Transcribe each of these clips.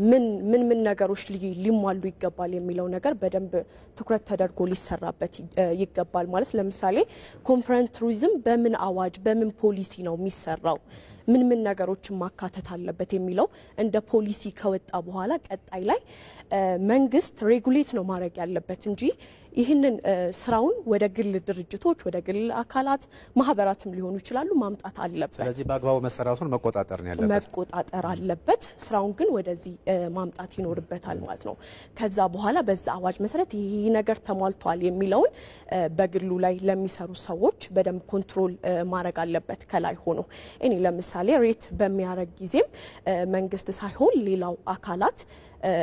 ምን ምን ምን ነገሮች ሊሟሉ ይገባል የሚለው ነገር በደንብ ትኩረት ተደርጎ ሊሰራበት ይገባል። ማለት ለምሳሌ ኮንፈረንስ ቱሪዝም በምን አዋጅ፣ በምን ፖሊሲ ነው የሚሰራው፣ ምን ምን ነገሮችን ማካተት አለበት የሚለው እንደ ፖሊሲ ከወጣ በኋላ ቀጣይ ላይ መንግስት regulate ነው ማድረግ ያለበት እንጂ ይህንን ስራውን ወደ ግል ድርጅቶች፣ ወደ ግል አካላት፣ ማህበራትም ሊሆኑ ይችላሉ ማምጣት አለበት። ስለዚህ በአግባቡ መሰራቱን መቆጣጠር ነው ያለበት። መቆጣጠር አለበት። ስራውን ግን ወደዚህ ማምጣት ይኖርበታል ማለት ነው። ከዛ በኋላ በዛ አዋጅ መሰረት ይህ ነገር ተሟልቷል የሚለውን በግሉ ላይ ለሚሰሩ ሰዎች በደንብ control ማድረግ አለበት ከላይ ሆኖ። እኔ ለምሳሌ rate በሚያደርግ ጊዜም መንግስት ሳይሆን ሌላው አካላት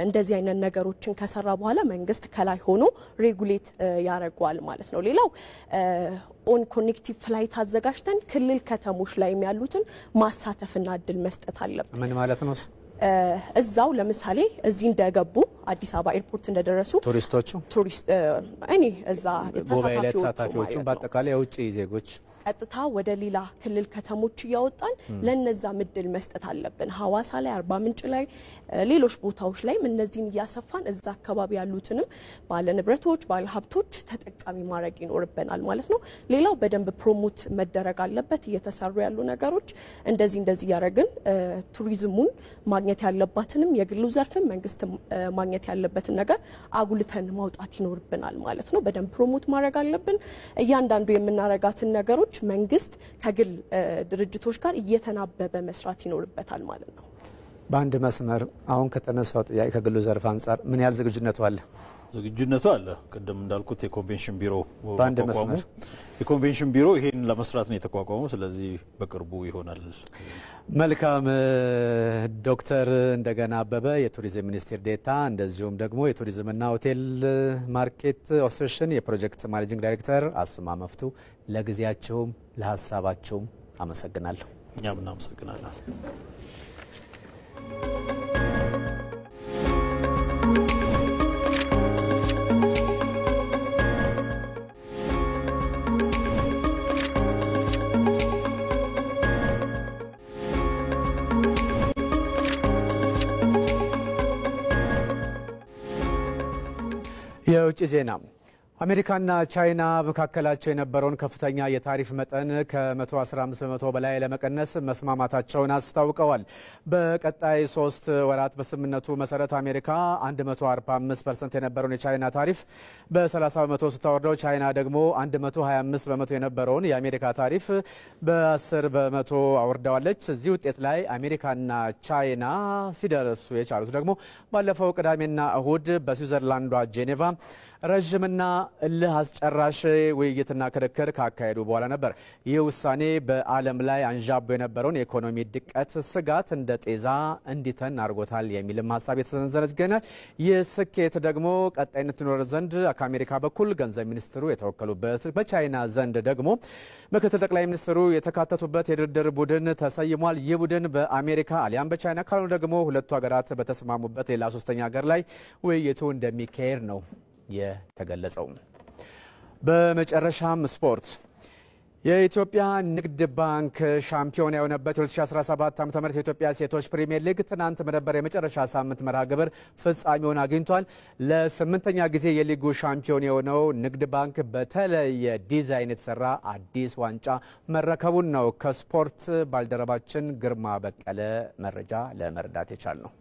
እንደዚህ አይነት ነገሮችን ከሰራ በኋላ መንግስት ከላይ ሆኖ regulate ያደርገዋል ማለት ነው። ሌላው own connective flight አዘጋጅተን ክልል ከተሞች ላይም ያሉትን ማሳተፍና እድል መስጠት አለብን። ምን ማለት ነው? እዛው ለምሳሌ እዚህ እንደገቡ፣ አዲስ አበባ ኤርፖርት እንደደረሱ ቱሪስቶቹ፣ ቱሪስት እኔ እዛ ጉባኤ ላይ ተሳታፊዎቹ ተሳታፊዎቹ ማለት ነው፣ በአጠቃላይ የውጭ ዜጎች ቀጥታ ወደ ሌላ ክልል ከተሞች እያወጣን ለነዛ እድል መስጠት አለብን። ሀዋሳ ላይ፣ አርባ ምንጭ ላይ፣ ሌሎች ቦታዎች ላይም እነዚህን እያሰፋን እዛ አካባቢ ያሉትንም ባለ ንብረቶች፣ ባለ ሀብቶች ተጠቃሚ ማድረግ ይኖርብናል ማለት ነው። ሌላው በደንብ promote መደረግ አለበት። እየተሰሩ ያሉ ነገሮች እንደዚህ እንደዚህ እያደረግን ቱሪዝሙን ማግኘት ያለባትንም የግሉ ዘርፍም መንግስት ማግኘት ያለበትን ነገር አጉልተን ማውጣት ይኖርብናል ማለት ነው። በደንብ promote ማድረግ አለብን። እያንዳንዱ የምናረጋትን ነገሮች መንግስት ከግል ድርጅቶች ጋር እየተናበበ መስራት ይኖርበታል ማለት ነው። በአንድ መስመር አሁን ከተነሳው ጥያቄ ከግሉ ዘርፍ አንጻር ምን ያህል ዝግጁነቱ አለ? ዝግጁነቱ አለ። ቅድም እንዳልኩት የኮንቬንሽን ቢሮ በአንድ መቋቋሙ መስመር የኮንቬንሽን ቢሮ ይሄን ለመስራት ነው የተቋቋመው። ስለዚህ በቅርቡ ይሆናል። መልካም። ዶክተር እንደገና አበበ የቱሪዝም ሚኒስቴር ዴኤታ፣ እንደዚሁም ደግሞ የቱሪዝምና ሆቴል market association የፕሮጀክት managing director አስማ መፍቱ፣ ለጊዜያቸውም ለሀሳባቸውም አመሰግናለሁ። እኛም እናመሰግናለን። የውጭ ዜና። አሜሪካና ቻይና መካከላቸው የነበረውን ከፍተኛ የታሪፍ መጠን ከ115 በመቶ በላይ ለመቀነስ መስማማታቸውን አስታውቀዋል። በቀጣይ 3 ወራት በስምምነቱ መሰረት አሜሪካ 145% የነበረውን የቻይና ታሪፍ በ30% ስታወርደው፣ ቻይና ደግሞ 125% የነበረውን የአሜሪካ ታሪፍ በ10% አውርደዋለች። እዚህ ውጤት ላይ አሜሪካና ቻይና ሲደርሱ የቻሉት ደግሞ ባለፈው ቅዳሜና እሁድ በስዊዘርላንዷ ጄኔቫ ረዥምና እልህ አስጨራሽ ውይይትና ክርክር ካካሄዱ በኋላ ነበር። ይህ ውሳኔ በዓለም ላይ አንዣቦ የነበረውን የኢኮኖሚ ድቀት ስጋት እንደ ጤዛ እንዲተን አድርጎታል የሚልም ሀሳብ የተሰነዘረ ይገኛል። ይህ ስኬት ደግሞ ቀጣይነት ይኖር ዘንድ ከአሜሪካ በኩል ገንዘብ ሚኒስትሩ የተወከሉበት፣ በቻይና ዘንድ ደግሞ ምክትል ጠቅላይ ሚኒስትሩ የተካተቱበት የድርድር ቡድን ተሰይሟል። ይህ ቡድን በአሜሪካ አሊያም በቻይና፣ ካልሆነ ደግሞ ሁለቱ ሀገራት በተስማሙበት ሌላ ሶስተኛ ሀገር ላይ ውይይቱ እንደሚካሄድ ነው የተገለጸው። በመጨረሻም ስፖርት። የኢትዮጵያ ንግድ ባንክ ሻምፒዮን የሆነበት 2017 ዓ.ም የኢትዮጵያ ሴቶች ፕሪሚየር ሊግ ትናንት በነበረ የመጨረሻ ሳምንት መርሃ ግብር ፍጻሜውን አግኝቷል። ለስምንተኛ ጊዜ የሊጉ ሻምፒዮን የሆነው ንግድ ባንክ በተለየ ዲዛይን የተሰራ አዲስ ዋንጫ መረከቡን ነው ከስፖርት ባልደረባችን ግርማ በቀለ መረጃ ለመረዳት የቻልነው።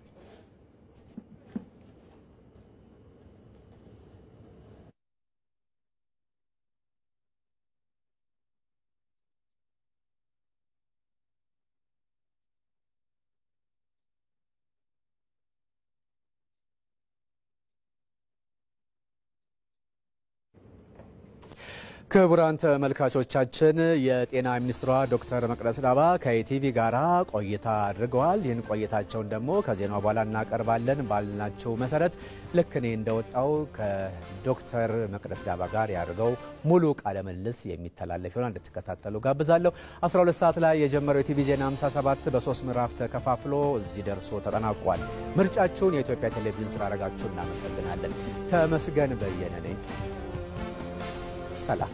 ክቡራን ተመልካቾቻችን፣ የጤና ሚኒስትሯ ዶክተር መቅደስ ዳባ ከኢቲቪ ጋራ ቆይታ አድርገዋል። ይህን ቆይታቸውን ደግሞ ከዜናው በኋላ እናቀርባለን ባልናቸው መሰረት ልክ እኔ እንደወጣው ከዶክተር መቅደስ ዳባ ጋር ያደርገው ሙሉ ቃለ ምልልስ የሚተላለፍ ይሆናል። እንድትከታተሉ ጋብዛለሁ። 12 ሰዓት ላይ የጀመረው የኢቲቪ ዜና 57 በሶስት ምዕራፍ ተከፋፍሎ እዚህ ደርሶ ተጠናቋል። ምርጫችሁን የኢትዮጵያ ቴሌቪዥን ስላደረጋችሁ እናመሰግናለን። ተመስገን በየነ ነኝ። ሰላም።